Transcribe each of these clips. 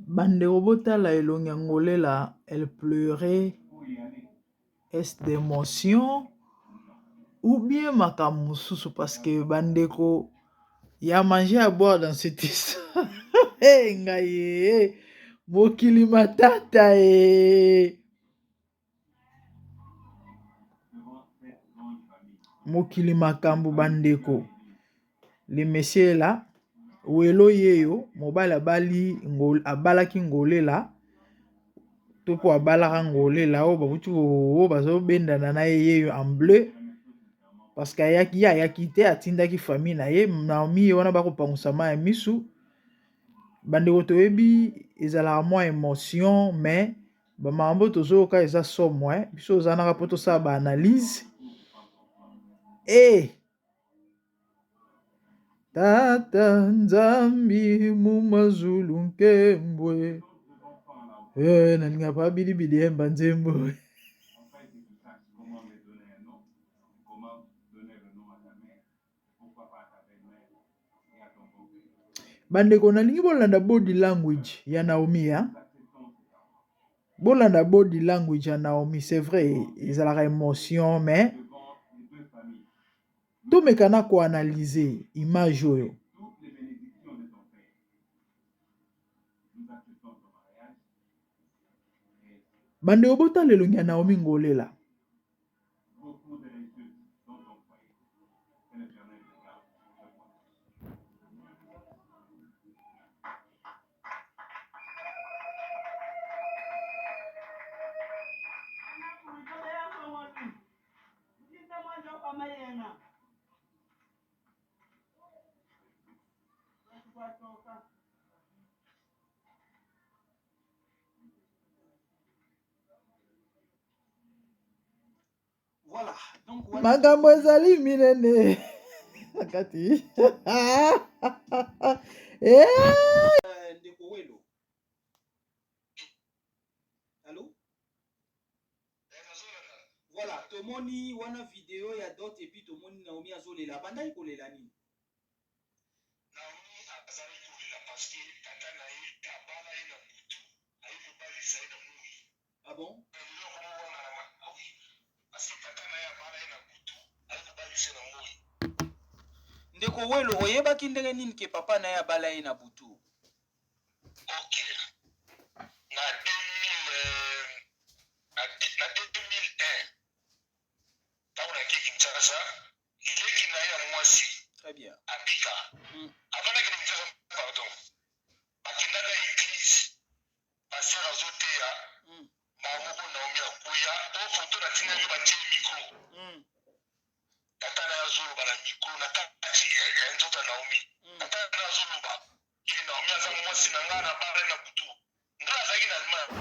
Bandeko botala elongi ya Ngolela elle pleurait est-ce d'emotion ou bien makambo mosusu parce que bandeko ya manger à boire dans cette histoire hey, ngai eh, mokili matata e Mokili makambo bandeko le monsieur là welo yeyo mobali abali abalaki ngolela to mpo abalaka ngolela oyo bakuti oyo bazobendana na ye yeyo en bleu parce que ayaki ye ayaki te atindaki famille na ye Naomi ye wana bakopangusa mayi ya misu bandeko toyebi ezalaka mwa emotion mais Ba makambo tozoyoka eza somo eh. Biso ozanaka po tosala ba analyse. Eh! Tata Nzambi mu mazulu nkembwe. Eh, nalinga pa bili bili yemba nzembo. Bandeko nalingi bolanda body language ya Naomi ya bolanda body language ya Naomi c'est vrai ezalaka emotion mais tomeka na koanalyse image oyo. Bandeko botala elongi ya Naomi Ngolela. Makambo ezali minene na kati. Eh! Ndeko Welo. Allô? Voilà, tomoni wana video ya dot et puis tomoni Naomi azolela. Abandaki kolela nini? Naomi azalaki kolela parce que tata na ye abala ye na butu aye kobalisa ye na moyi. Ah bon? Lelo akomi wangana ma ah oui parce que tata na ye abala ye na butu aye kobalisa ye na moyi. Ndeko Welo, oyebaki ndenge nini ke papa na ye abala ye na butu? Ok na 2000 euh, na, na 2001 ntango nake Kinshasa leki na ye ya mwasi Très bien. abika avant nakende Kinshasa pardon bakendaka eglise pasteur azoteya mbala moko Naomi akweya o foto natindaki yo batie micro tata na ye azoloba na micro na kati ya nzoto ya Naomi tata na ye azoloba ye Naomi aza mwasi na ngai na bara na butu ngai azalaki na Allemagne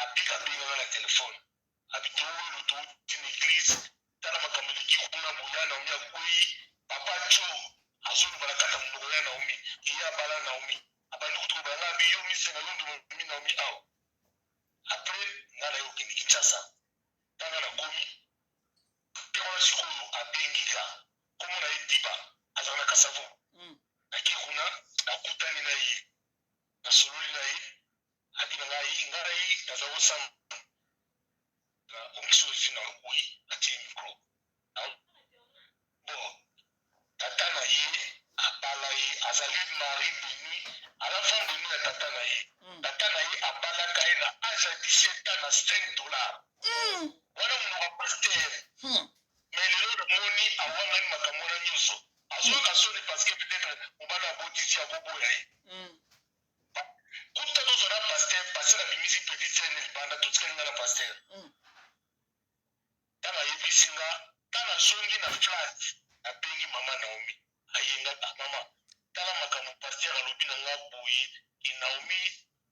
abika abenga ngai na telefone Abi towelo towuti na eglise tala makambo eleki kuna boya Naomi akweyi papa Djo azoloba na kati ya monoko ya Naomi ke ye abala Naomi abandi kutu koloba na nga abi yo misenga yo nde omemi Naomi awa après nga naye kokende Kinshasa tanga nakomi te wana sikoyo abengi nga kombo na ye Diba azalaka na Kasavubu nake kuna nakutani na ye nasololi na ye Abi na ngai, ngai naza kosambela onction ezwi na oui atie micro bon tata na ye abala ye azali mari de nuit aza femme de nuit ya tata na ye mm. tata na ye abalaka ye na age ya 17 ans na 5 dollars mm. wana monoko ya pasteur mm. mais lelo namoni awangani makambo wana nyonso azoyoka soni parce que peut-être mobali abotisi akoboya ye mm. Kuta tozwa na pasteur, pasteur abimisi petite sœur ne libanda, totikali nga na pasteur. Mm. Tanga ayebisi nga, tanga nazongi na flat, nabengi mama Naomi. Ayenga, ah, mama, tala makambo pasteur alobi na nga boye, ke Naomi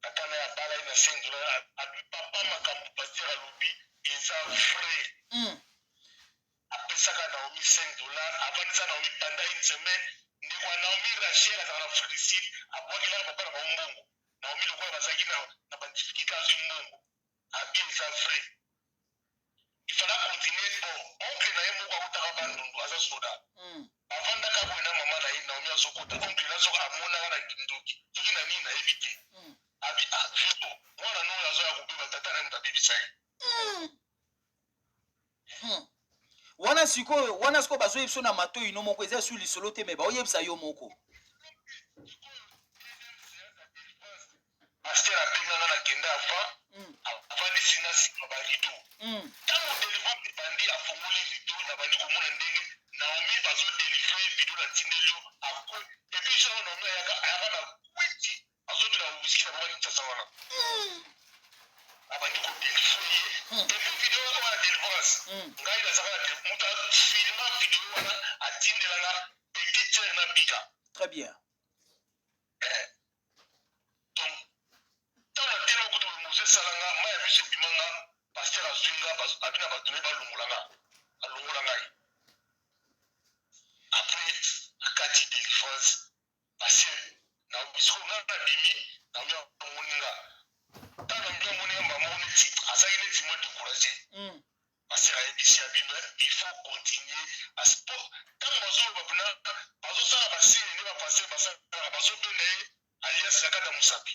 tata na ye abala ye na 5 dollars, abi papa makambo pasteur alobi eza vrai. Mm. Apesaka Naomi 5 dollars, avandisa Naomi pendant une semaine. Ndeko ya Naomi Rachel azalaka na Afrique du Sud, abwakelaka papa na bango mbongo. Naomi lokola bazalaki na, na ba difficultes azwi mbongo. Abi eza vrai. Il fallait continuer bon, oncle na ye moko awutaka Bandundu. Aza soda. Avandaka boye na mama na ye. Naomi azokota, oncle na soki amonaka na kindoki, soki na nini, nayebi te. Abi: "Ah, Vito, mwana no oyo azoya kobeba, tata na ye moto abebisa ye." Wana sikoyo, wana sikoyo bazoyebisa na matoi no moko, eza su lisolo te, me baoyebisa yo moko. Pasteur abenganga na kenda avant. Avandisi na nsima barideau. Ntango délivrance ebandi, afongoli rideau, nabandi komona ndenge Naomi bazodélivre. Video natindeli yo akwe. Et puis genre Naomi ayaka na kwiti, azobela whisky na bango ya Kinshasa wana. Abandi kodélivre ye. Et puis video wana ya délivrance, ngai nazaka na moto afilma video wana, atindelanga petite sœur na bika. Très bien. Donc ntango natelema kutu, mosu esalanga mai ya miso ebimanga. Pasteur azwi nga, abi na bato na ye balongola nga, alongola ngai. Après akati délivrance, pasteur na bisiko nga nabimi. Naomi amoni nga, ntango naomi amoni nga, mbamoko neti azalaki neti mwa découragé. Pasteur ayebisi abino: "Il faut continuer." Po ntango bazoloba mpena, bazosala basile nde bapasteur basalaka, bazobenda ye alliance na kati ya mosapi.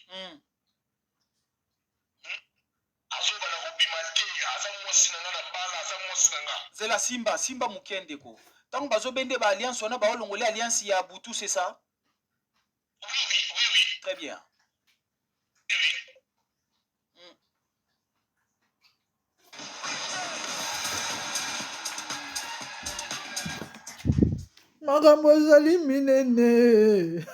Azobana kobima te, aza mwasi na nga na bala, aza mwasi na nga. Zela, simba simba moke, ndeko. Ntango bazobende ba alliance wana, baolongoli alliance ya butu, c'est ça? Oui. Très bien. Oui. Makambo ezali minene,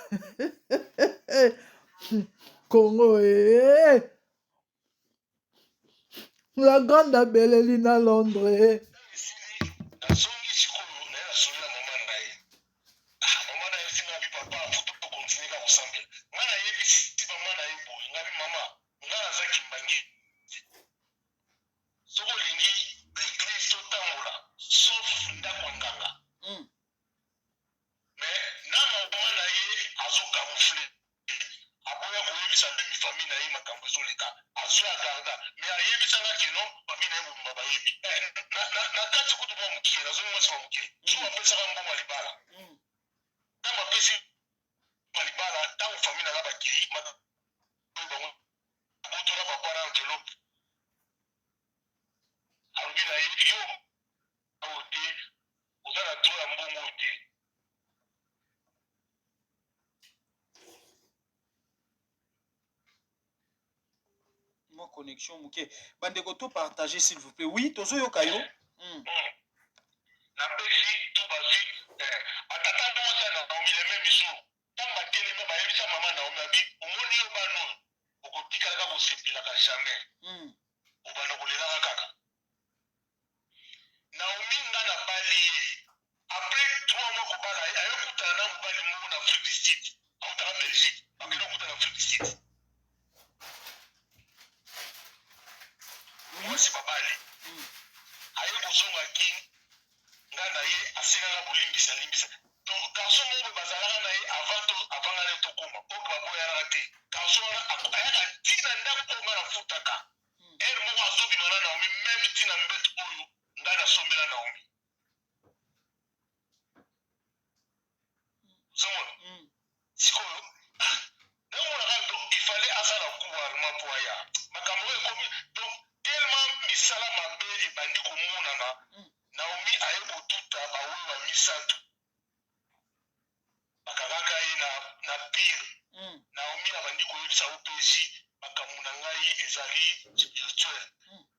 Kongo e la grande abeleli na Londres. Esili, nazongi sikoyo naye, nasoli na mama na ye. Ah, mama na ye singa bi: "Papa, faut tocontinue ka kosambela." Nga nayebisi mama na ye boye, nga bi: "Mama, nga naza kimbangi. Soki olingi église, totambola sauf ndako ya nganga." Mais na mama na ye azocamoufle, aboya koyebisa ndenge famille na ye makambo ezoleka, azwi agarda. Mais ayebisanga keno famille na ye mobimba bayebi. Na kati kutu mwa mokie, nazongi mwasi mwa mokie so bapesaka mbongo ya libala. Ntango bapesi ya libala, ntango famille nanga bakei bango, botola papa na enveloppe, alobi na ye: "Yo oyo te, oza na droit ya mbongo oyo te." Mwa connexion moke, bandeko, to partager s'il vous plaît. Oui, tozoyoka yo. Napesi to bazwi batata mwasi ya Naomi. Le même jour, ntango batelemi, bayebisa mama Naomi, abi: "Omoni yo, bana oyo, okotikalaka kosepelaka jamais. Obanda kolelaka kaka." Naomi, nga nabali ye, après 3 mois kobala ye, ayokutana na mobali moko na Afrique du Sud, autaka Belgique, bakende kokutana na Afrique du Sud. Mwasi babali. Aye kozonga Kin, nga na ye, asengaka bolimbisa, limbisa. Donc garçon moko boye bazalaka na ye avant to avant nga na ye tokóma oyo, baboyanaka te. Garçon wana ayaka ntina ndako oyo nga nafutaka. Heure moko azobima na Naomi, même ntina mbeto oyo ngai nasombela Naomi, ozomona. Sikoyo namonaka, donc il fallait asala couramment mpo aya makambo oyo ekomi. Donc tellement misala mabe ebandi komonana. Naomi aye kotuta bawewa misato, bakangaka ye na pire. Naomi abandi koyebisa OPJ: "Makambo na ngai ezali spirituel.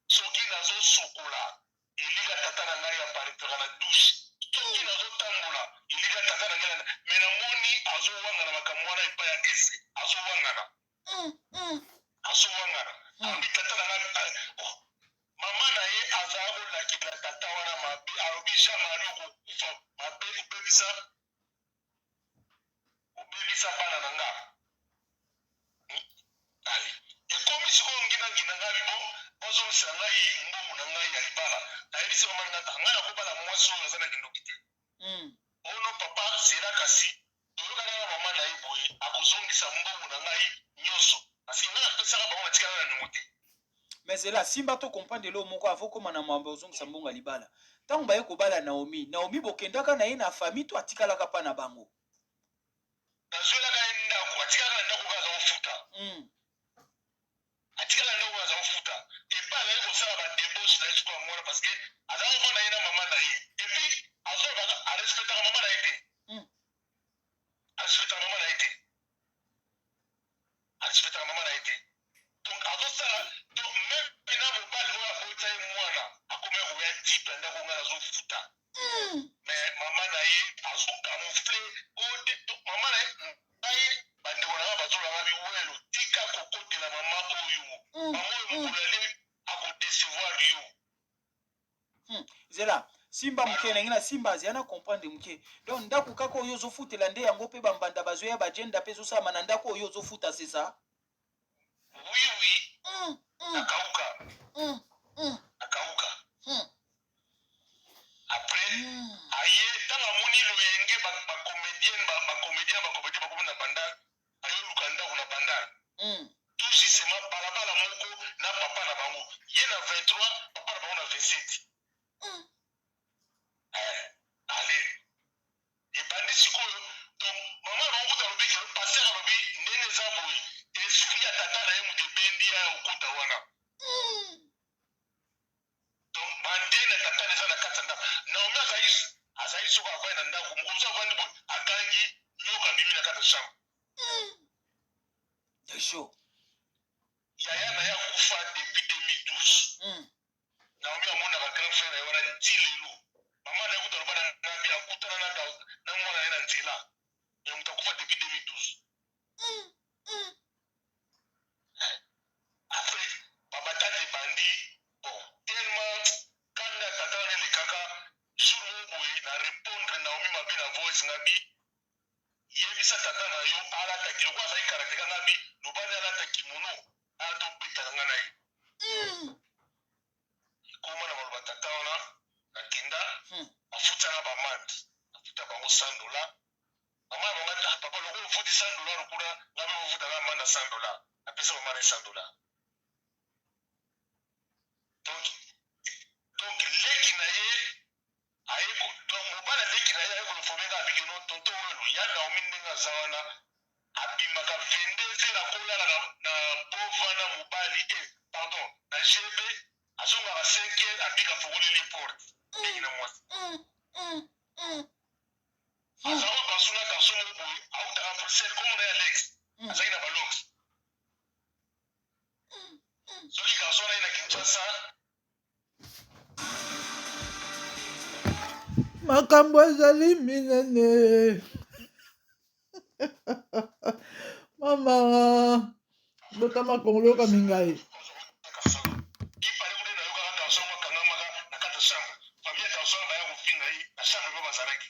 Soki nazosokola, elika tata na ngai aparetaka na douche. Soki nazotambola, elika tata na ngai." Me namoni azowangana makambo wana epai ya ese, azowangana. Azowangana. Alobi tata na ngai, ah, oh, mama na ye azala kolakela tata wana mabe. Alobi: "Jean Marie, okokufa mabe, obebisa, obebisa bana na nga." Ale ekomi sikoyo nginangina. Ngai bo bazongisela ngai mbongo na ngai ya libala. Nayebisi mama na ngai: "Ngai nakobala mwasi oyo aza na kindoki te." Ono papa zela, kasi toyokana na mama na ye boye, akozongisa mbongo na ngai nyonso, parce ngai napesaka bango, natikala na niongo te. Mais zela, simba to comprendre eloko moko avant okoma na mambo ozongisa mbongo ya libala. Ntango baye kobala Naomi, Naomi bokendaka na ye na famille to atikalaka pa na bango? Nazwelaka ye ndako, atikalaka na ndako kaka aza kofuta. Atikala na ndako aza kofuta. Epai azali kosala ba debauche na ye sikoyo yango wana parce que azali kovanda ye na mama na ye. Et puis azolobaka arespectaka mama na ye te. Arespectaka mama na ye te. Arespectaka mama na ye te. Donc azosala donc meme na mobali oyo abota ye mwana akomaki koya type ya ndako ngai nazofuta. Mais mama na ye azo camoufle oyo te. Donc mama na ye ngai bandeko na ngai bazoloba ngai biwelo tika kokotela mama oyo. Mama oyo mokolo ale akodecevoir yo. Zela, simba moke ndenge na simba azia na comprendre moke. Donc ndako kaka oyo ozofutela nde yango mpe bambanda bazoya bagenda mpe ezosalama na ndako oyo ozofuta, c'est ça? Oui. Nakauka. Nakauka. Après aye ntango amoni loyenge bacomédienne bacomédien bacomédien bakomi na Bandal, ayoluka ndako na Bandal. Tout justement balabala moko na papa na bango, ye na 23, papa na bango na 27. Eh, allez, ebandi sikoyo. Donc mama na bango kuta alobi ke pasteur alobi ndenge eza boye, esprit ya tata na ye moto ebendi ya okota wana. Donc bandene ya tata na eza na kati ya ndako. Naomi azali soko avandi na ndako, mokonzi avandi boye, agangi, nyoka abimi na kati ya chambre. De chaud. Yaya na ye akufa depuis 2012. Naomi amonaka grand frère na ye wana ti lelo. Mama na ye kuta aloba na ngabi akutana na mwana na ye na nzela ya moto akufa depuis 2012. Après babatata ebandi. Bon, tellement kanda tata wana elekaka, jour moko boye na répondre Naomi mabe na voice, ngabi yebisa tata na yo alataki lokola azali karateka, ngabi lobani alata kimono aya tobetaka nga na ye. Ekoma na maloba tata wana nakenda. Afutaka bamande, afuta bango 100 dollar. Mama ya bango ati: "Ah, papa, lokola ofuti 100 dollar kuna, nga mpe bofutaka amande ya 100 dollar." Apesa mama na ye 100 dollar. Donc leki na ye aye donc mobali leki na ye aye koinformer nga, abiki no tonton Welo ya Naomi ndenge aza wana, abimaka 22 heures, akolala na bova na mobali, pardon, na gb, azongaka 5 heures, abika afongoleli porte, leki na mwasi. Aza oyo basuna garçon moko boye autaka Bruxelles, kombo na ye Alex. Azalaki na balox. Soki garçon na ye na Kinshasa. Makambo ezali minene. Mama botama Kongolo, yoka mingai. Ipale kuna nayokaka garçon ngo akangamaka na kati ya chambre. Famille ya garçon wana baya kofinga ye na chambre mpe bazalaki.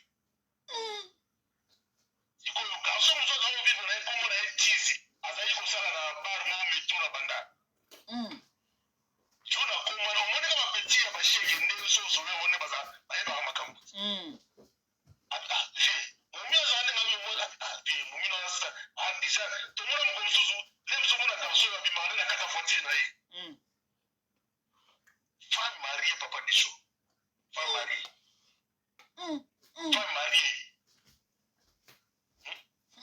Sikoyo garçon mosusu aza kovivre na ye, kombo na ye Tizi, azali kosala na bar moko metro na Bandal. Jo na komana omoneka bapeti ya basheke ndenge so osolo yango nde baza bayebaka makambo. Momi azala ndenge abi momi na ah déjà tomona moko mosusu nde mosu omona garçon oyo abimaka nde na kati ya voiture na ye. Femme mariée, papa Disho, femme mariée. Femme mariée.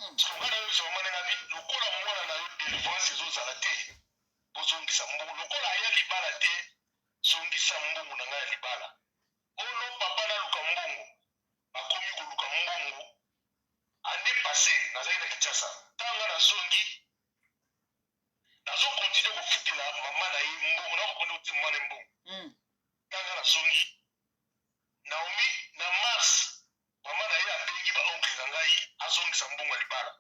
Nga na yo mama ndenge abi lokola mwana na yo délivrance ezozala te, bozongisa mbongo. Lokola aya libala te, zongisa mbongo na ngai ya libala. Ono papa naluka mbongo, bakomi koluka mbongo. Année passée nazali na Kinshasa, ntango nazongi nazocontinuer kofutela mama na ye mbongo, nakokonde kotia mama na ye mbongo. Ntango nazongi, Naomi, na mars, mama na ye abengi baoncle na ngai azongisa mbongo ya libala.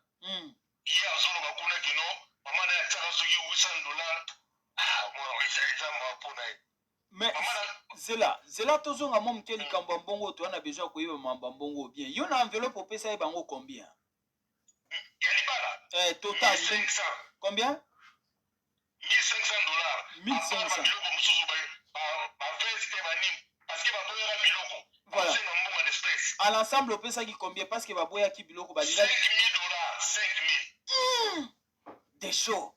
Ye azoloba kuna kino mama na ye atiaka soki 800 dollar. Ah, mwana eza mawa mpo na ye. Mais Mama na zela, zela, tozonga mwa moke likambo ya mbongo. Toza na besoin ya koyeba mambo ya mbongo bien. Yo na enveloppe opesa ye bango combien? Ya libala? Eh, total. 1500. Combien? 1500 dollars. 1500. Biloko mosusu, baveste, banini, parce que baboyaka biloko. Voilà. Basenga mbongo en espèce. À l'ensemble opesaki combien? Parce que baboyaki biloko, balingaki. 5000 dollars, 5000. Des show.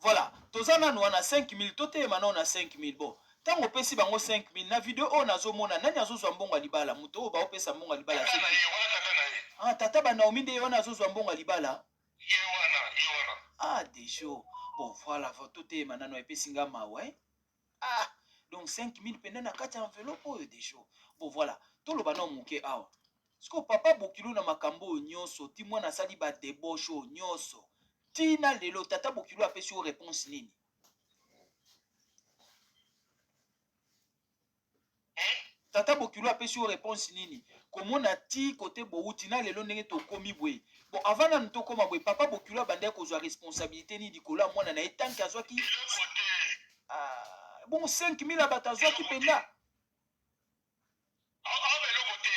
Voilà, toza nanu wana 5000, totelema nano na 5000. Bon, ntango opesi bango 5000 na video oyo nazomona, nani azozwa mbongo ya libala? Moto oyo baopesa mbongo ya libala. Tata na ye wana, tata na ye. Ah, tata ba Naomi nde ye wana azozwa mbongo ya libala. Ye wana, ye wana. Ah, Desho. Bon, voilà, totelema nano, epesi nga mawa, eh? Ah, donc 5000 penda na kati ya enveloppe oyo, Desho. Bon, voilà, toloba nano moke awa. Sikoyo papa bokilo na makambo oyo nyonso, ti mwana asali ba débauche oyo nyonso, tina lelo tata bokilo apesi yo réponse nini? Tata bokilo apesi yo réponse nini? Komona ti kote bowuti na lelo ndenge tokomi boye. Bon, avant nanu tokoma boye, papa bokilo abandaki kozwa responsabilité nini likolo ya mwana na ye tant que azwaki? Eloko te. Ah, bon, 5000 ya bato azwaki mpenza. Awa eloko te.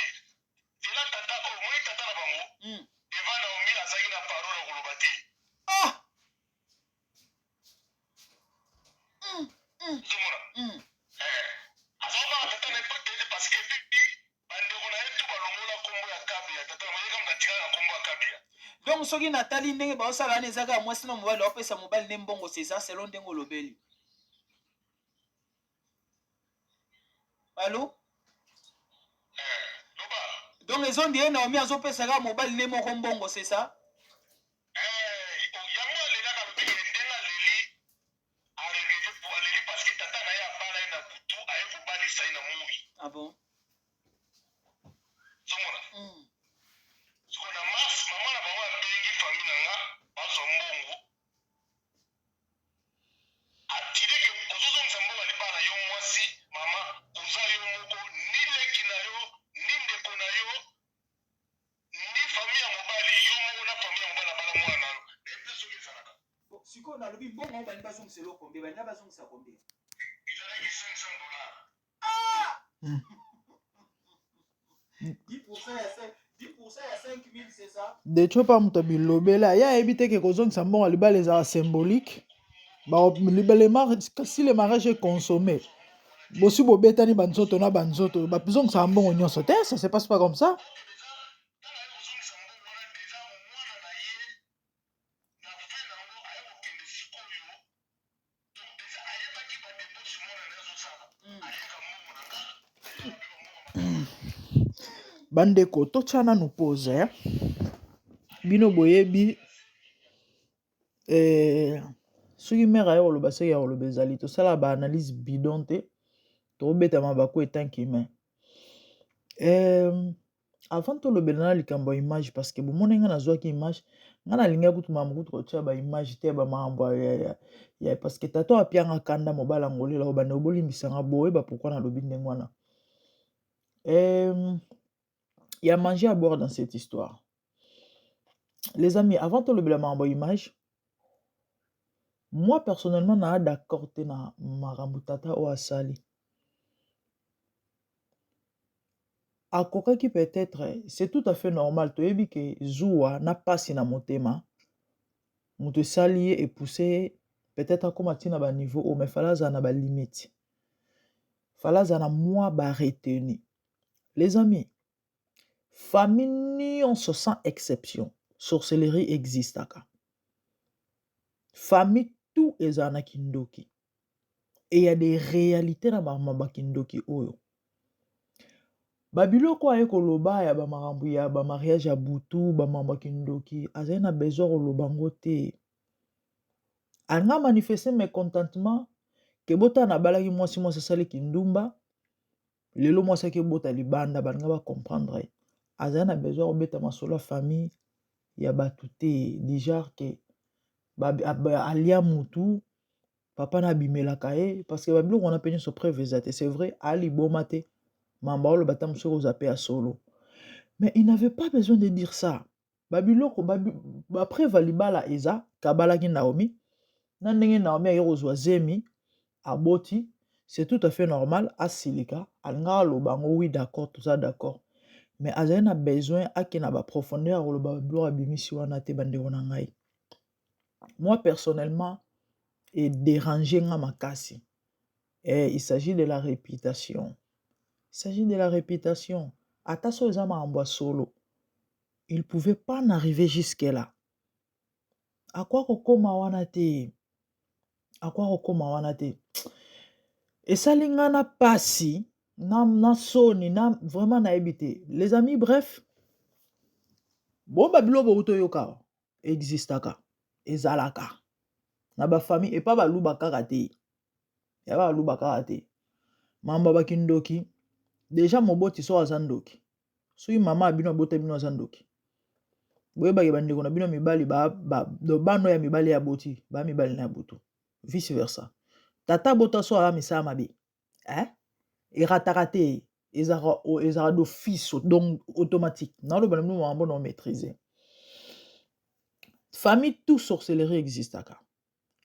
Zela tata oyo, omoni tata na bango devant Naomi azalaki na parole ya koloba te. Ah! Ozomona? Eh, azalaka tata na ye te parce que epi bandeko na ye tu balongola kombo ya Kabia, tata na bango ye kaka atikala na kombo ya Kabia. Donc soki natali ndenge baosala wana, eza kaka mwasi na mobali aopesa mobali nde mbongo, c'est ça, selon ndenge olobeli. Allo? Eh, loba. Donc ezondi ye Naomi azopesa kaka mobali nde moko mbongo, c'est ça? Eh, yango alelaka, alobi ke ndenge aleli, aregrete po aleli parce que tata na ye abala ye na butu, aye kobalisa ye na moi. Ah bon? Ozomona? Sikoyo na mars, mama na bango abengi famille na nga bazwa mbongo, atire ke ozozongisa mbongo ya libala, yo mwasi mama oza yo moko, ni leki na yo, ni ndeko na yo, ni famille ya mobali, yo moko na famille ya mobali abala mwana na yo. Nayebi te soki ezalaka. Bon, sikoyo nalobi mbongo oyo balingi bazongisa eloko combien? Balingi bazongisa combien? Ezalaki 500 $. Ah! 10% ya 5, 10% ya 5000, c'est ça? Decho pa moto bilobela ye ayebi te ke kozongisa mbongo ya libala ezala symbolique. Si le mariage est consommé, bosi bobetani banzoto na banzoto, bazongisaka mbongo nyonso te, ça se passe pas comme ça. Tala, aye kozongisa mbongo wana deja mwana na ye na fin nango aye kokende sikoyo. Donc deja ayebaki badébauche mwana na ye azosala. Aliaka mbongo na nga, aliaka mpe bambongo ya matanga. Bandeko, totya nanu pause, eh? Bino boyebi, soki mare aye koloba, soki ya koloba ezali, tosala baanalyse bidon te, tobeta mabaku etant qu'humain. Avant tolobela na likambo ya image, parce que bomoni nga nazwaki image, nga nalingaki kutu makambo kutu kotia baimage te ya bamakambo ya, parce que tata apianga kanda mobali angolela oyo. Bandeko, bolimbisanga, boyeba pourquoi nalobi ndenge wana. Il y a manger à boire dans cette histoire, les amis. Avant tolobela makambo ya image, moi personnellement naa d'accord te na makambo tata oyo asali. Akokaki peut-être, c'est tout à fait normal, toyebi ke zuwa na pasi na motema moto esali ye, epousse ye peut-être akóma ntina baniveau oyo, mais fallait azala na balimite, fallait azala na mwa baretenu. Les amis, famille nyonso sans exception, sorcellerie existaka. Famille tout ezala na kindoki et ya des réalités na makambo bakindoki oyo. Babiloko aye koloba ya bamakambo ya bamariage ya butu, bamakambo ya kindoki, azali na besoin koloba yango te. Alinga manifeste mécontentement ke botala, nabalaki mwasi, mwasi asali kindumba, lelo mwasi aki ebota libanda. Balinga bacomprendre ye, azali na besoin kobeta masolo ya famille ya bato te, du genre ke alia mutu, papa na abimelaka ye, parce que babiloko wana mpe nyonso preuve eza te. C'est vrai, aliboma te, mamba oloba ata mosuku kozwa mpe ya solo, mais il n'avait pas besoin de dire ça. Babiloko bapreuve ya libala eza kabalaki Naomi na ndenge Naomi aye kozwa zemi, aboti, c'est tout à fait normal asilika, alingaka aloba yango. Oui, d'accord, toza d'accord, mais azali na besoin ake na baprofondeur ya koloba babiloko abimisi wana te. Bandeko na ngai, moi personnellement edérange nga makasi. Il s'agit de la réputation, il s'agit de la réputation. Ata so eza makambo ya solo, il pouvait pas en arriver jusque là, akwa kokóma wana te. Akoka kokoma wana te. Esali nga na pasi na, na soni na vraiment nayebi te. Les amis, bref, bomba biloko bouti oyoka existaka, ezalaka na ba famille epa baluba kaka te. Ya baluba kaka te. Mamba bakindoki deja moboti so aza ndoki. Soki mama ya bino abota bino aza ndoki. Boyebaki bandeko na bino mibali ba, ba, do bano ya mibali ya boti ba mibali na ya butu. Vice versa. Tata abota so aza misala mabe. Eh? Erataka te. Ezalaka ezalaka d'office donc automatique. Naloba na bino makambo na maîtriser. Famille tout sorcellerie existaka.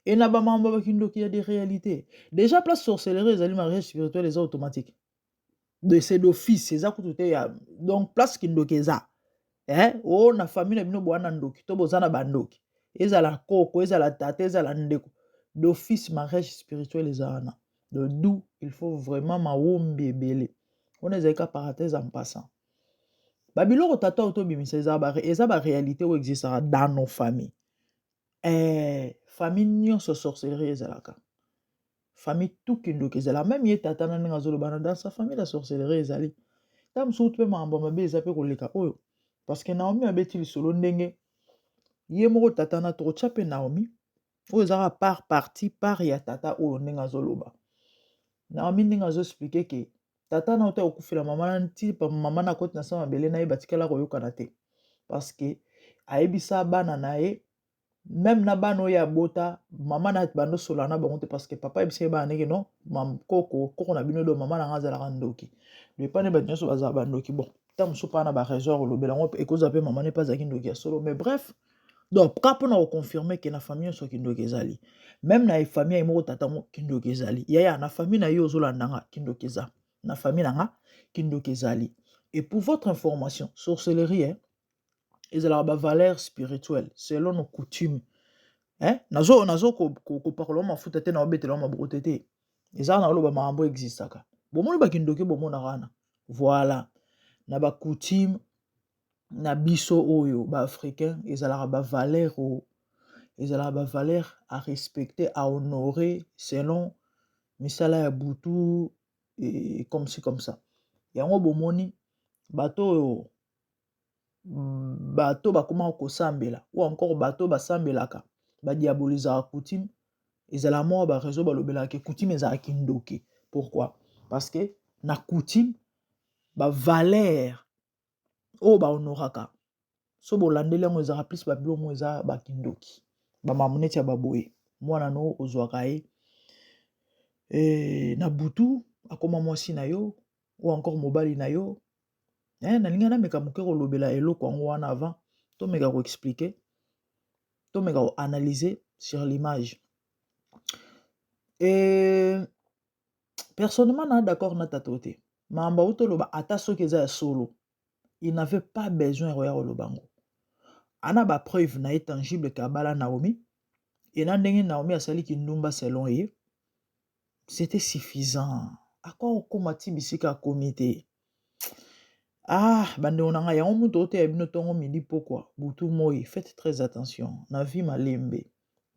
Et na ba mambo ba kindoki ya des réalités. Déjà place sorcellerie ezali mariage spirituel eza automatique. De c'est d'office eza kutu te ya donc place kindoki eza. Eh, oh na famille na bino boana ndoki to boza na bandoki. Ezala koko, ezala tata, ezala ndeko. D'office mariage spirituel eza wana. De d'où il faut vraiment mawombi ebele. Wana ezali ka parenthèse en passant. Ba biloko tata oyo tobimisa eza ba eza ba réalité oyo existaka dans nos familles. Eh, famille nyonso sorcellerie ezalaka. Famille tout kindoki ezalaka. Même ye tata na ndenge azoloba na dans sa famille la sorcellerie ezali. Ntango mosusu mpe makambo mabe eza mpe koleka oyo. Parce que Naomi abeti lisolo ndenge ye moko tata na tokotya mpe Naomi oyo ezalaka par partie part ya tata oyo ndenge azoloba. Naomi ndenge azo expliquer ke tata na ota kokufela mama na nti mama na akoti na sa mabele na ye batikala koyokana te. Parce que ayebisa bana na ye meme na bana oyo abota mama na bando solola na bango te parce que papa ayebisa ye bana ndenge non mam koko koko na bino do mama na nga azalaka ndoki do epa nde bato nyonso bazala bandoki bon ntango mosusu mpa na ba raison ya kolobela yango ekozala mpe mama ne mpe azalaki ndoki ya solo. Mais bref, donc ka mpona koconfirmer ke na famille nyonso kindoki ezali, même na famille ya ye moko tata ngo kindoki ezali. Yaya, na famille na ye ozolanda nga, kindoki eza na famille na nga, kindoki ezali. Et pour votre information, sorcellerie, eh, ezalaka bavaleur spirituelle selon nos coutumes, eh? Nazo nazo kopakola mafuta te na obetela maboko te te, eza na oloba makambo existaka. Bomoni bakindoki bomonaka wana, voilà, na bacoutume na biso oyo baafricain ezalaka bavaleur oyo ezalaka bavaleur à respecter, à honorer selon misala ya butu et comme ci comme ça. Yango bomoni bato oyo bato bakomaka kosambela ou encore bato basambelaka badiabolisaka coutume, ezalaka moko bareseau balobelaka ke coutume ezalaka kindoki. Pourquoi? Parce que na coutume bavaleur oyo bahonoraka so bolandeli yango ezalaka plus babiloko moko eza bakindoki, bamamu neti ya baboye. Mwana no ozwaka ye e, na butu akoma mwasi na yo ou encore mobali na yo. Eh, nalingi nameka moke kolobela eloko yango wana avant tomeka koexpliquer, tomeka koanalyser sur l'image. E, personnellement na d'accord na tata te. Makambo auti oloba, ata soki eza ya solo, il n'avait pas besoin ya koya koloba yango. Ana bapreuve na ye tangible ke abala Naomi e na ndenge Naomi asali kindumba selon ye, c'était suffisant. Akoka kokóma ti bisika akomi te. Ah, bandeko na ngai, yango moto oteya bino ntongo, midi, pokwa, butu, moi, faites très attention na vie. Malembe,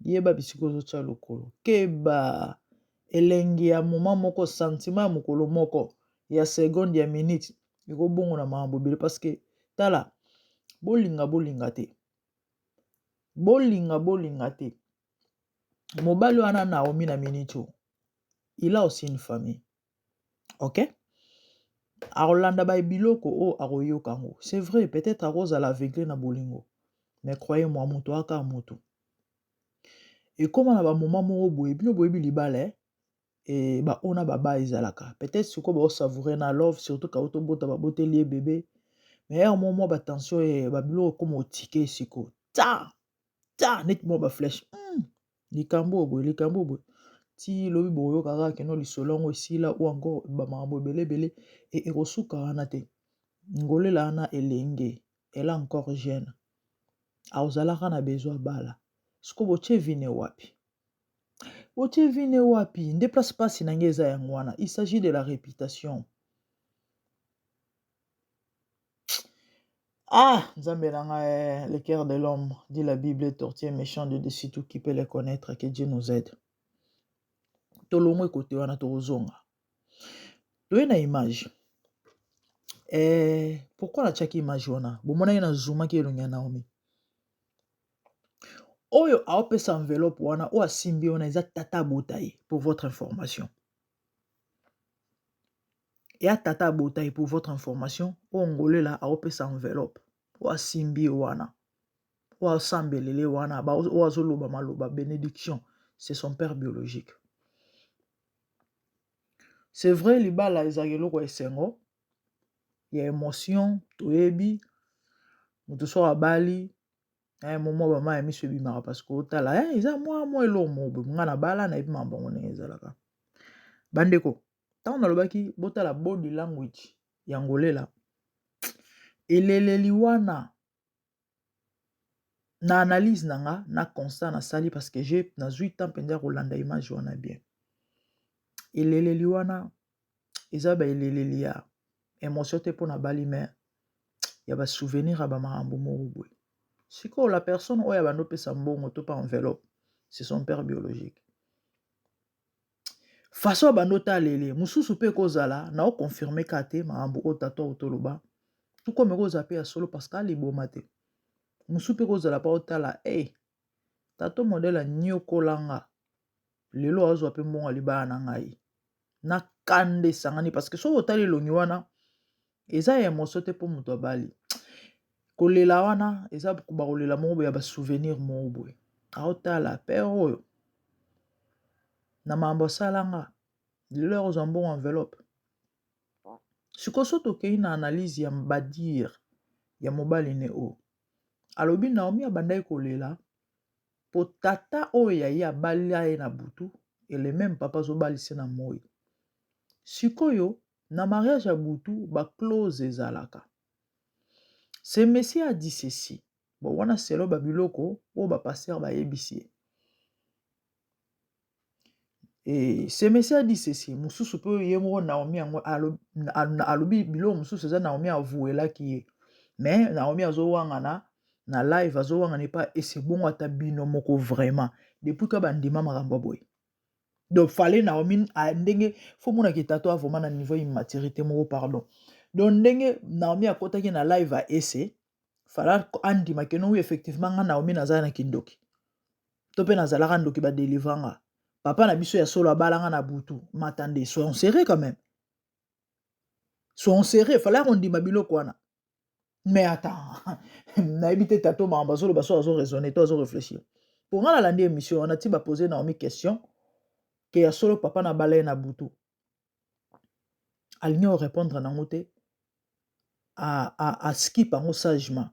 yeba bisika ozotia lokolo. Keba elengi ya moma moko, sentiment ya mokolo moko, ya seconde, ya minute, ekobongo na makambo ebele. Parce que tala, bolinga bolinga te, bolinga bolinga te, mobali wana Naomi na minute oyo il a aussi une famille, ok? Akolanda ba biloko oyo akoyoka yango. C'est vrai, peut-être akozala aveugle na bolingo, mais croyez-moi, moto aka moto ekóma na bamoma moko boye. Bino boyebi libala, eh? E baoyo na baba ezalaka peut-être sikoyo baosavourer na love, surtout kao tobota baboteli ye bebe, mais heure moko mwa batension e babiloko ekóma otike sikoyo ta ta neti mwa baflèche, likambo oyo boye, likambo oyo boye, ti lobi bokoyoka kaka keno lisolo yango esila ou encore bamakambo ebele ebele. E ekosuka wana te. Ngolela wana elenge, elle est encore jeune, akozalaka na besoin bala. Sikoyo botie vine wapi? Botie vine wapi? Nde place mpasi na ngai eza yango wana. Il s'agit de la réputation. Ah, Nzambe na ngai, le cœur de l'homme, dit la Bible, est tortueux, méchant de dessus tout, qui peut le connaître? Que Dieu nous aide. Tolongwe kote wana, tokozonga toye na image. Eh, pourquoi natiaki image wana? Bomonaki na zoomaki elongi ya Naomi oyo aopesa enveloppe wana, oyo asimbi wana eza tata abota ye, pour votre information. Eya tata abota ye, pour votre information. Oyo Ngolela aopesa enveloppe, oyo asimbi ye wana, oyo asambelele wana, oyo azoloba maloba bénédiction, c'est son père biologique. C'est vrai, libala ezalaka eloko ya esengo, ya émotion. Toyebi moto soki abali, momwa bama ya miso ebimaka parce que otala eza mwa mwa eloko moko boye. Nga na bala, nayebi makambo yango ndenge ezalaka. Bandeko, ntango nalobaki botala body language ya Ngolela, eleleli wana, na analyse na nga, na constat nasali, parce que je nazwi temps mpenza ya kolanda image wana bien, eleleli wana eza baeleleli ya émotion te mpona bali, mais ya basouvenir ya bamakambo moko boye. Sikoyo la personne oyo abandi opesa mbongo to pa enveloppe, c'est son père biologique. Façon abandi otalele mosusu mpe ekozala na oconfirme ka te makambo oyo tata oyo toloba, tukome ekozala mpe ya solo parce que aliboma te. Mosusu mpe ekozala mpa otala e tato modele anyokolanga, lelo azwa mpe mbongo ya libala na ngai na kanda esangani, parce que soki otali elongi wana eza ya émotion te mpo moto abali. Kolela wana eza bakolela moko boye ya basouvenir moko boye. Aotala père oyo na makambo asalanga, lelo akozwa mbongo enveloppe. Sikoyo so tokei na analyse ya badire ya mobali ne oyo alobi, Naomi abandaki kolela po tata oyo ya ye abali ye na butu, ele même papa azobalisa na moi. Sikoyo na mariage ya butu baclause ezalaka. Ce monsieur a dit ceci. Bon, wana selo babiloko oyo bapasteur bayebisi ye. E ce monsieur a dit ceci. Mosusu mpe ye moko Naomi yango alobi biloko mosusu eza Naomi avouelaki ye, mais Naomi azowangana na live, azowangana epa ese bongo. Ata bino moko vraiment, depuis ka bandima makambo ya boye. Donc fallait Naomi ndenge fo monaki tato vraiment na niveau immaturité moko, pardon. Donc ndenge Naomi akɔtaki na live ya ese, fallait andima que non, oui, effectivement nga Naomi nazala na kindoki to mpe nazalaka ndoki, badelivra nga, papa na biso ya solo abalanga na butu. Matande, soyons sérieux quand même, soyons sérieux. Fallait kondima biloko wana. Mais attends, nayebi te tato makambo azoloba so azoraisonne to azoréfléchir. Po nga nalandi émission wana ti bapose Naomi question que ya solo papa na bala ye na butu, alingi orépondre nango te, askip yango sagement.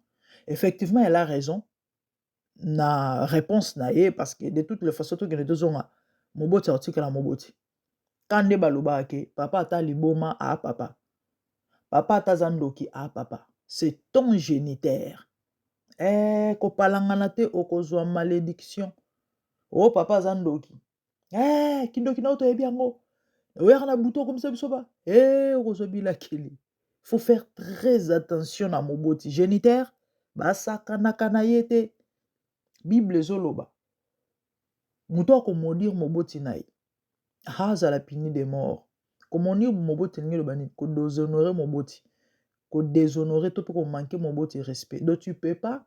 Effectivement, elle a raison na réponse na ye, parce que de toutes les façons, tokende tozonga, moboti akotikala moboti. Ka nde balobaka que papa ata liboma aa papa, papa ata aza ndoki aa papa, c'est ton géniteur. Eh, kopalangana te, okozwa malédiction. O papa aza ndoki, eh, kindoki na yo toyebi yango, oyaka na butu okomisa biso ba eh, okozwa bilakeli. Faut faire très attention na moboti géniteur, basakanaka na ye te. Bible ezoloba moto akomaudire moboti na ye azala puni de mort. Komaudire moboti elingi eloba nini? Kodéshonore moboti, kodéshonore to mpe komanquer moboti respect. Donc tu peux pas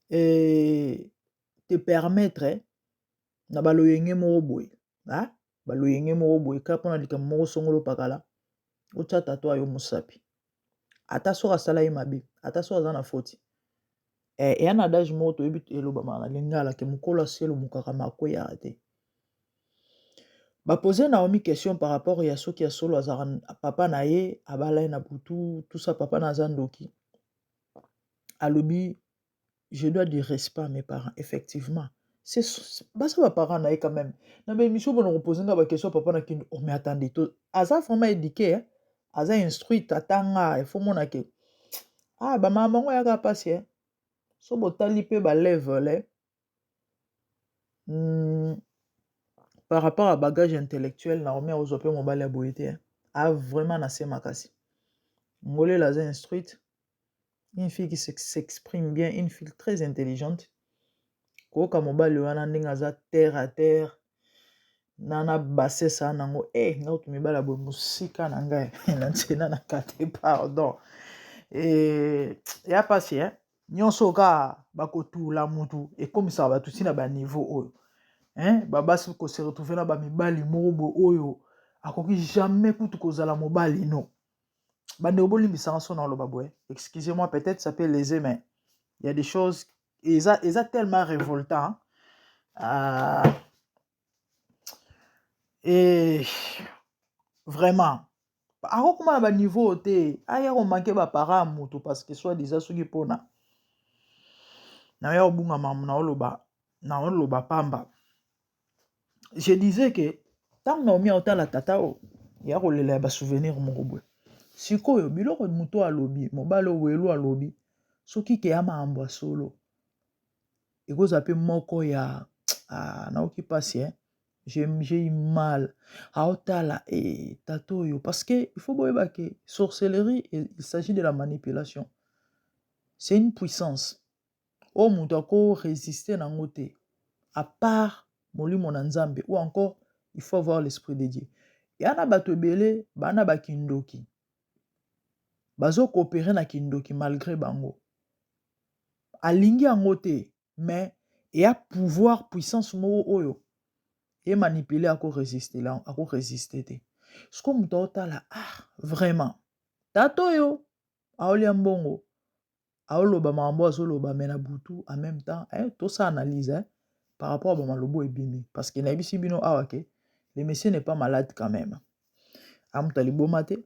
te permettre na baloyenge moko boye, baloyenge moko boye kaka mpona likambo moko songolo pakala, otya tato ayo mosapi, ata soki asala ye mabe, ata soki aza na foti. Eya na adage moko toyebi elobamaka na lingala que mokolo aselumukaka ma akweyaka te. Bapose Naomi question par rapport ya soki ya solo azalaka papa na ye abala ye na butu, tout ça, papa na aza ndoki. Alobi: "Je dois du respect à mes parents." Effectivement, baza baparent na ye quand même. Na baémission mpona kopose nga baquestion papa na kindu. Oh, mais attendez, to aza vraiment éduqué, aza instruite, atanga. Il faut mona que ah, bamama bango ayaka mpasi. So botali mpe balevel par rapport à bagage intellectuel, Naomi akozwa mpe mobali ya boye te. A vraiment na se makasi. Ngolela aza instruite, une fille qui s'exprime bien, une fille très intelligente. Koyoka mobali wana ndenge aza terre à terre. Na na bassesse wana nango eh nga kutu mibali ya boye mosika na ngai na nzela na kate pardon eh, ya pasi eh? nyonso kaka bakotula mutu ekomisaka bato ntina baniveau oyo hein? Babasi kose retrouve na bamibali moko boye oyo akoki jamais kutu kozala mobali no. Bandeko bolimbisanga so na oloba boye, excusez-moi, peut-être ça peut léser, mais il y a des choses eza eza tellement révoltant et vraiment akokoma na baniveau te, aya komanke baparent ya motu parce que soit disant soki mpona naya kobunga makambo naoloba naoloba pamba. Je disais que ntango Naomi aotala tata oyo ya kolela ya basouvenir moko boye, sikoyo biloko moto alobi, mobali oyo welu alobi, soki ke ya makambo ya solo ekozala mpe moko ya ah, naoki mpasi eh? J'ai eu mal aotala e tata oyo parce que il faut boyeba ke sorcellerie, il s'agit de la manipulation, c'est une puissance oyo moto ako résister nango te à part molimo na Nzambe, ou encore il faut avoir l'esprit de Dieu. Ya na bato ebele bana bakindoki bazokopere na kindoki malgré bango alingi yango te, mais eya pouvoir, puissance moko oyo emanipule, akoresiste akoresiste te. Siko moto aotala, ah vraiment tata oyo aolia mbongo, aoloba makambo azoloba, me na butu en même temps eh, tosala analyse eh, par rapport à bamalobo ebimi, parce que nayebisi bino awa ke le monsieur n'est pas malade quand même, amuta liboma te.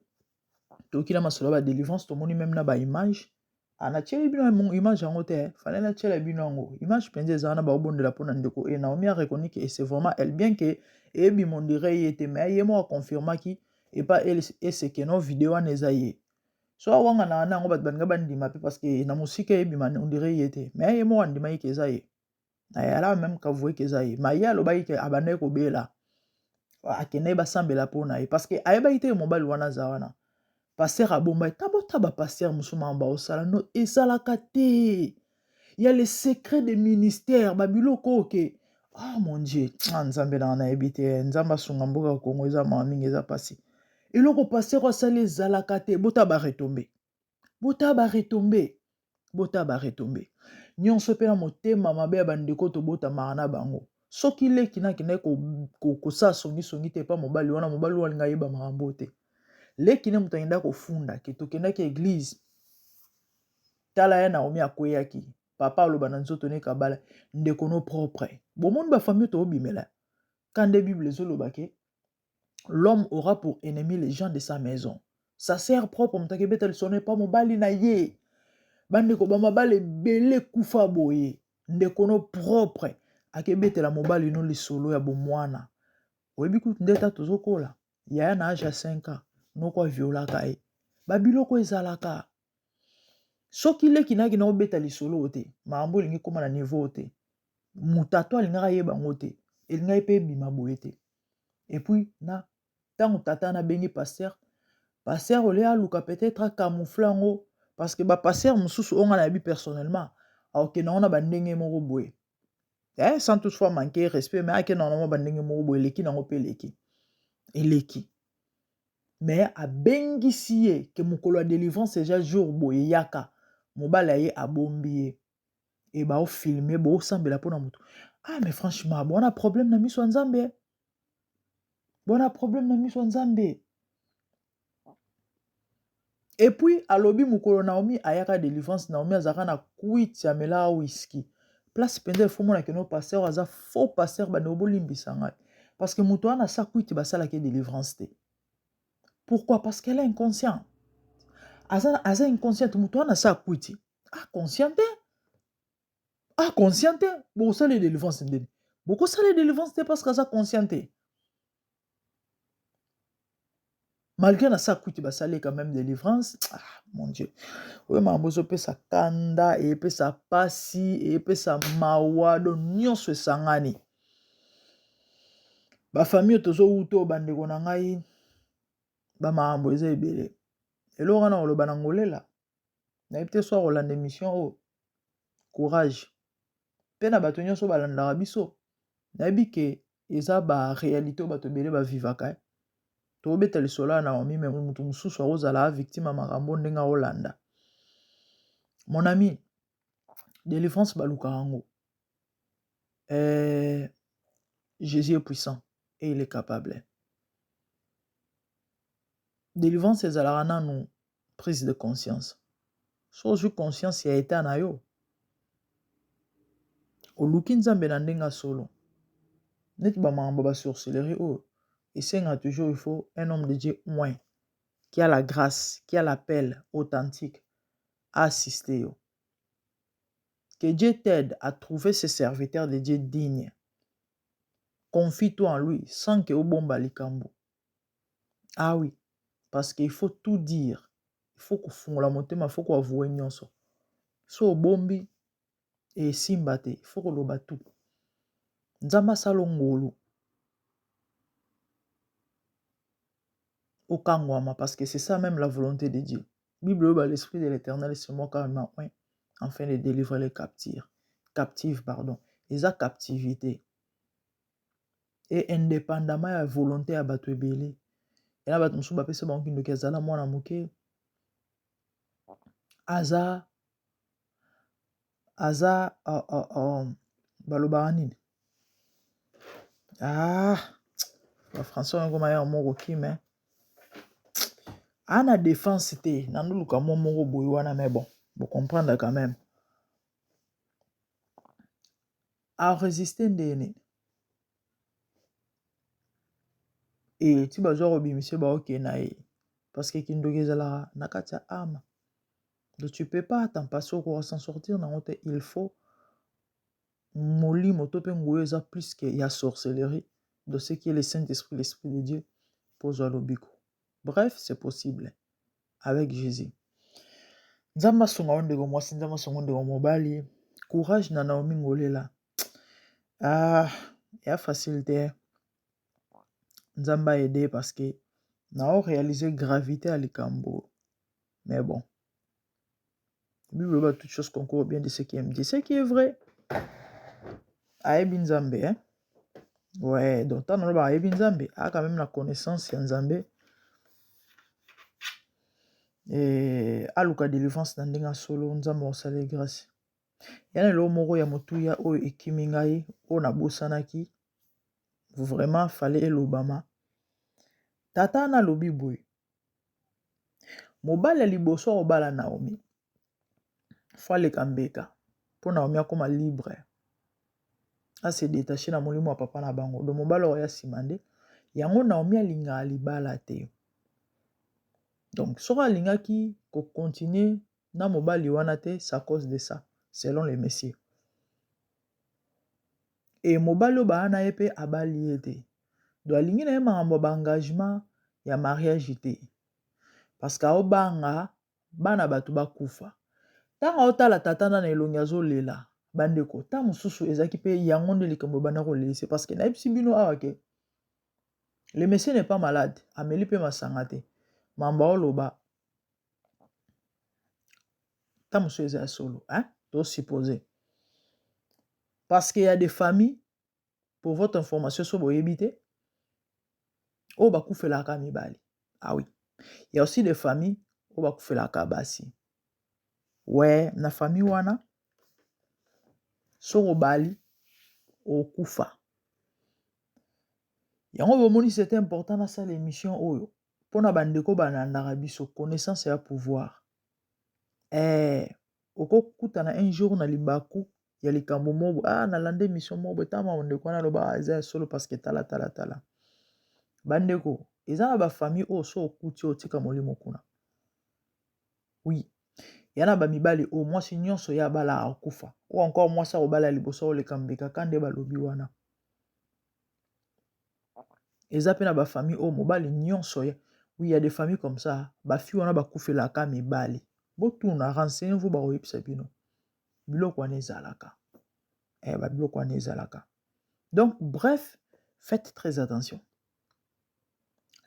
Toyoki na masolo ya badélivrance, tomoni même na baimage. Natieli bino image yango te, fallait natiela bino yango image mpenza eza wana, baobondela mpona ndeko e Naomi areconnu que c'est vraiment elle, bien que eyebima on dirait ye te, mais ye moko aconfirmaki epa eseke no video wana eza ye. So awangana wana yango bato balinga bandima mpe parce que na mosika eyebima on dirait ye te, mais ye moko andimaki ke eza ye. Ayala même kavue ke eza ye, ma ye alobaki ke abandaki kobela, akendaki basambela mpo na ye parce que ayebaki te mobali wana aza wana. Pasteur abomba tabota bapasteur mosusu makambo baosala no ezalaka te ya le secret de ministère babiloko oyo ke ah mon Dieu, ah, Nzambe nanga nayebi te. Nzambe asunga mboka ya Kongo, eza mawa mingi, eza mpasi. Eloko pasteur asali ezalaka te. Bota baretombe, bota baretombe, bota baretombe nyonso mpe na motema mabe ya bandeko tobotamaka na bango. Soki leki nakendaki kosala songisongi te epa mobali wana, mobali wana alinga ayeba makambo te. Leki ne moto akendaki kofunda ke tokendaki église, tala ya Naomi akweyaki, papa aloba na nzoto ne kabala ndeko no propre. Bomoni bafamille toobimela ka nde Bible ezoloba ke l'homme aura pour ennemi les gens de sa maison, sa sœur propre. Moto akebeta lisolo epa mobali na ye, bandeko bamabala ebele ekufa boye, ndeko no propre akebetela mobali no lisolo ya bomwana. Oyebi kutu nde ta tozokola yaya na age ya 5 ans noko aviolaka ye, babiloko ezalaka. Soki leki nayaki na obeta lisolo oyo te, makambo elingi ekóma na niveau oyo te. Moto ato alingaka ayeba yango te, elingaki mpe ebima boye te. Et puis na ntango tata nabengi pasteur, pasteur olie aluka peut-être acamoufle yango, parce que bapasteur mosusu oyo nga nayebi personnellement akokende yango na bandenge moko boye eh, sans toutefois manquer respect, mais akende yango na bandenge moko boye eleki nango mpe eleki eleki. Mais abengisi ye ke mokolo ya délivrance eza jour boye, yaka. Mobali aye, abombi ye e baofilme boosambela mpona motu. Ah mais franchement bona problème na miso ya Nzambe, bona problème na miso ya Nzambe. Et puis alobi mokolo Naomi ayaka délivrance, Naomi azalaka na kwiti, amelaka whisky. Place mpenza efo mona keno pasteur aza faux pasteur. Bandeko bolimbisa ngai, parce que moto wana asa kwiti basalaki délivrance te. Pourquoi? Parce qu'elle est inconscient, aza, aza inconsciente. Moto wana asa kwiti, ah, conscient te, ah, conscient te. Bokosala délivrance ndeni? Bokosala délivrance te parce que aza conscient te. Malgré na sa kwiti basali quand même délivrance. Ah mon Dieu, oyo makambo ezopesa kanda, eyepesa pasi, eyepesa mawa, do nyonso esangani. Bafamille oyo tozowuta oyo, bandeko na ngai, bamakambo eza ebele. Eloko wana koloba na ngolela, nayebi te so akolanda émission oyo. Courage mpe na bato nyonso balandaka biso, nayebi ke. Eza ba réalité oyo bato ebele bavivaka. Tobeta lisolo ya Naomi, mais moto mosusu akozala victime ya makambo ndenge aolanda. Mon ami, délivrance balukaka yango. Jésus est puissant et il est capable. Délivrance ezalaka nanu prise de conscience. So ozwi conscience ya état na yo, oluki Nzambe na ndenge ya solo. Neti bamakambo ba sorcellerie oyo esenga toujours, il faut un homme de Dieu oint qui a la grâce, qui a l'appel authentique à assister yo. Que Dieu t'aide à trouver ce serviteur de Dieu digne. Confie-toi en lui sans que obomba likambo. Ah oui, parce qu'il faut tout dire. Il faut kofungola motema, il faut koavouer nyonso. So obombi esimba te, il faut koloba tout. Nzambe asala ngolu okangwama, parce que c'est ça même la volonté de Dieu. Bible oyo, l'esprit de l'Éternel c'est moi carrément oint afin de délivrer les captifs. Captives, pardon. Eza captivité. Et indépendamment ya volonté ya bato ebele, ena bato mosusu bapesa bango kindoki, azala mwana moke, aza balobaka nini? Ah, bafrançais oyo ekoma ya moko kime ana défense te, nandoluka mo moko boye wana, mais bon, bocomprendre quand même. Aresiste nde nini e ti bazwa kobimisa, baokende na ye, parce que kindoki ezalaka na kati ya âme. Donc tu peux pas t'en passer, okoka s'en sortir nango te. Il faut molimo to mpe nguya eza plus que ya sorcellerie, de ce qui est le Saint-Esprit, l'Esprit de Dieu, mpo ozwa lobiko. Bref, c'est possible avec Jésus. Nzambe asunga yo, ndeko mwasi. Nzambe asunga ndeko mobali. Courage na Naomi Ngolela. Ah, ya facile te. Nzambe aide, parce que nao réaliser gravité ya likambo. Mais bon, Bible eloba toute chose concourt au bien de ceux qui aiment Dieu, ce qui est vrai. Ayebi Nzambe, hein? Ouais, donc ntango naloba ayebi Nzambe, aa quand même na connaissance ya Nzambe. E, aluka délivrance na ndenge ya solo, Nzambe akosala grâce. Ya na eloko moko ya motuya oyo ekimi ngai, oyo nabosanaki, vraiment fallait elobama. Tata wana alobi boye: mobali ya liboso akobala Naomi, faut aleka mbeka mpo Naomi akóma libre, ase détache na molimo ya papa na bango. Donc mobali oyo ya nsima nde yango Naomi alingaka libala te. Donc soki alingaki kocontinue na mobali wana te, c'est à cause de ça, selon le monsieur. E mobali oyo baa na ye mpe abali ye te, donc alingi na ye makambo ya baengagement ya mariage te, parce que aobanga bana bato bakufa. Ntango aotala tata na elongi azolela, bandeko, ntango mosusu ezalaki mpe yango nde likambo ebanda kolelisa, parce que nayebisi bino awa ke le monsieur n'est pas malade, ameli mpe masanga te. Mambo aoloba ntango mosusu eza ya solo, hein? Tosuppose, parce que y a des familles, pour votre information, so boyebi te, oyo bakufelaka mibali. Ah oui, il y a aussi des familles oyo bakufelaka basi. Ouais, na famille wana, soki obali, okufa. Yango bomoni, c'était important nasala émission oyo mpona bandeko balandaka biso. Connaissance ya pouvoir. Okokutana un jour na libaku ya likambo moko: ah, nalanda émission moko boye, tama ndeko wana aloba, eza ya solo, parce que tala, tala, tala. Bandeko, eza na bafamille oyo so okuti, otika molimo kuna. Oui, ya na bamibali oyo mwasi nyonso ye abala akufa, oyo encore mwasi akobala ya liboso akoleka mbeka ka nde balobi wana. Eza mpe na bafamille oyo mobali nyonso ye. Oui, ya des familles comme ça, bafille wana bakufelaka mibali. Botuna, renseignez vous, bakoyebisa bino. Biloko wana ezalaka, babiloko wana ezalaka. Donc bref, faites très attention.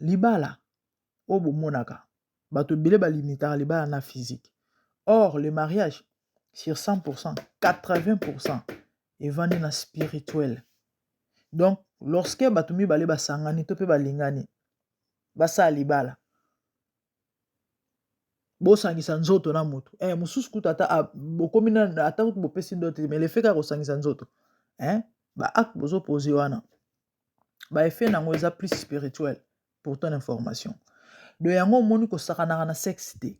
Libala oyo bomonaka, bato ebele balimitaka libala na physique. Or le mariage, sur 100%, 80% evandi na spirituel. Donc lorsque bato mibale basangani to mpe balingani basala libala, bosangisa nzoto na moto eh, mosusu kutu ata ah, bokomi na ata kutu bopesi ndoto te, mais le fait kaka kosangisa nzoto eh, ba acte bozopose wana, ba effet nango eza plus spirituel. Pour ton information, de yango omoni kosakanaka na sexe te.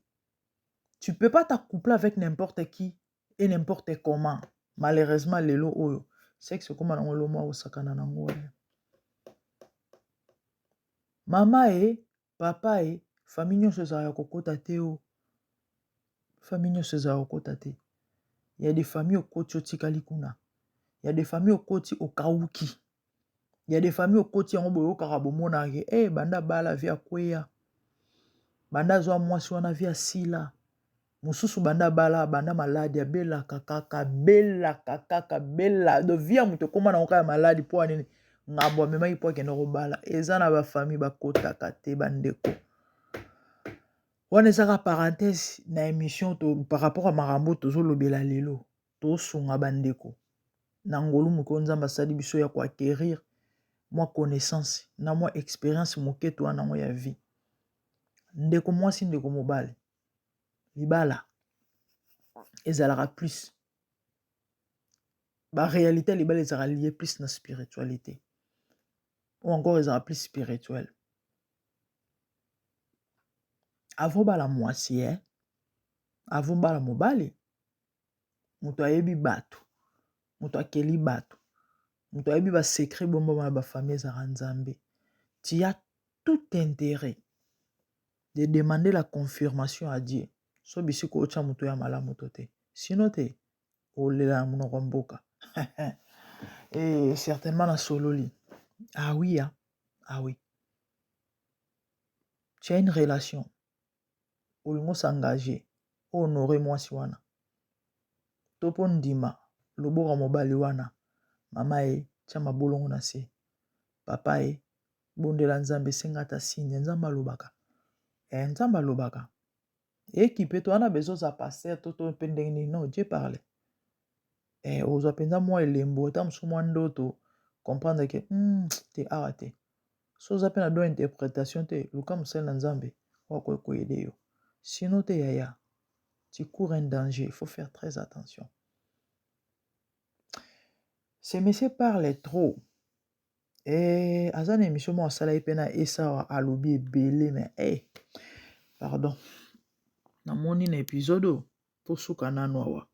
Tu peux pas t'accoupler avec n'importe qui et n'importe comment. Malheureusement lelo oyo sexe ekoma nango lomo akosakana nango wana. Mama e papa e, famille nyonso ezalaka ya kokota te o. Famille nyonso ezalaka kokota te. Ya des familles okoti otikali kuna, ya des familles okoti okauki, ya des familles okoti yango boyokaka bomonaka ke eh, banda abala vie akweya, banda azwa mwasi wana vie asila. Mosusu banda abala banda maladi abelaka kaka, abelaka kaka bela do vie ya moto ekóma nango kaka ya maladi. Mpo ya nini? Ngambo amemaki mpo akende kobala. Eza na bafamille bakotaka te bandeko. Wana ezaka parenthèse na émission to, par rapport à makambo tozolobela lelo. Tosunga bandeko na ngolu moke oyo Nzambe asali biso ya koacquérir mwa connaissance na mwa expérience moke to wana yango ya vie. Ndeko mwasi, ndeko mobali, libala ezalaka plus baréalité ya libala ezalaka lié plus na spiritualité ou encore ezalaka plus spirituel. Avant bala mwasi eh? Avant bala mobali, moto ayebi bato, moto akeli bato, moto ayebi basecret bombama na bafamille ezalaka Nzambe. Tu as tout intérêt de demander la confirmation à Dieu so bisika otya moto ya malamu to te, sino te olela na monoko ya mboka. Et certainement nasololi. Ah oui, ah, ah oui, tu as une relation, olingi osengage, honorer mwasi wana to mpo ndima loboko ya mobali wana. Mama ye, tia mabolongo na se. Papa ye, bondela Nzambe, esenga ata signe. Nzambe alobaka eh, Nzambe alobaka ekipe to wana bezo oza pasteur to mpe ndenge nini. Non, Dieu parle eh, ozwa mpenza mwa elembo, ata mosusu mwa ndoto, comprendre ke te awa te. So oza mpe na don interprétation te, luka mosali na Nzambe oyo akoki koyede yo. Sino te yaya, tu cours un danger, il faut faire très attention. Ce monsieur parle trop. Eh, aza na émission moko asalaki mpe na esawa, alobi ebele, mais eh, pardon, namoni na épisode oyo tosuka nanu awa.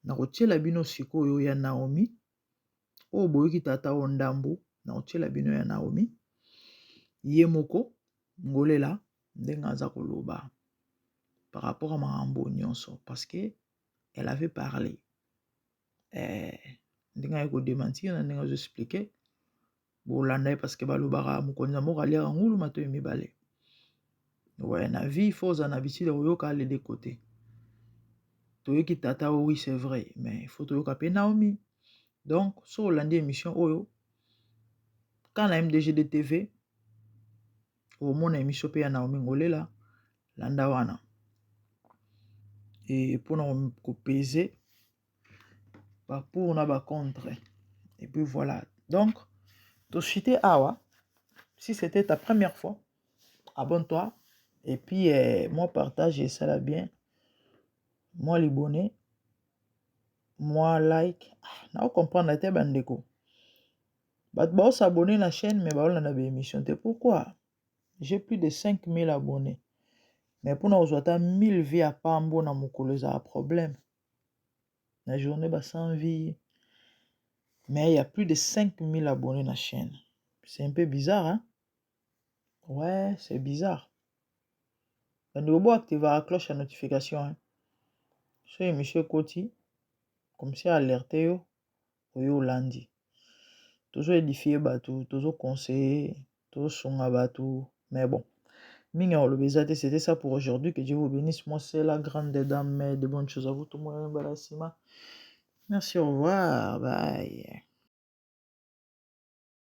Nakotiela bino sikoyo ya Naomi oyo boyoki tata oyo ndambu. Nakotiela bino ya Naomi ye moko Ngolela ndenge aza koloba par rapport à makambo nyonso, parce que elle avait parlé eh, ndenge aye kodémentir na ndenge azoexpliquer. Bolanda ye, parce que balobaka mokonzi ya mboka aliaka ngulu matoyi mibale. Ouais, na vie il faut ozala na habitude ya koyoka les deux côtés. Toyoki tata oyo, oui, c'est vrai, mais il faut toyoka mpe Naomi. Donc so olandi émission oyo ka na MDGD TV, omona émission mpe ya Naomi Ngolela. Landa wana e mpona kopese bapour na bacontre. Et puis voilà, donc tochite awa. Si c'était ta première fois, abonne-toi et puis moi partage esala bien, moi libone, moi like. Ah, na comprendre te bandeko, bato baosabone na chaîne mais baolanda baémission te. Pourquoi? J'ai plus de 5000 abonnés, mais mpona kozwa ata 1000 vues ya pambo na mokolo ezala problème, na journée ba 100 vues, mais il y a plus de 5000 abonnés na chaîne. C'est un peu bizarre, hein? Ouais, c'est bizarre. Bandeko, bo activaka cloche ya notification, hein? So émission ekoti comme si alerte yo oyo olandi. Tozo édifie bato, tozo conseiller, tozosunga bato, mais bon, mingi ya koloba eza te. C'était ça pour aujourd'hui. Que Dieu vous bénisse. Moi, c'est la grande dame. De bonnes choses à vous tout le monde. Mbala nsima. Merci, au revoir, bye.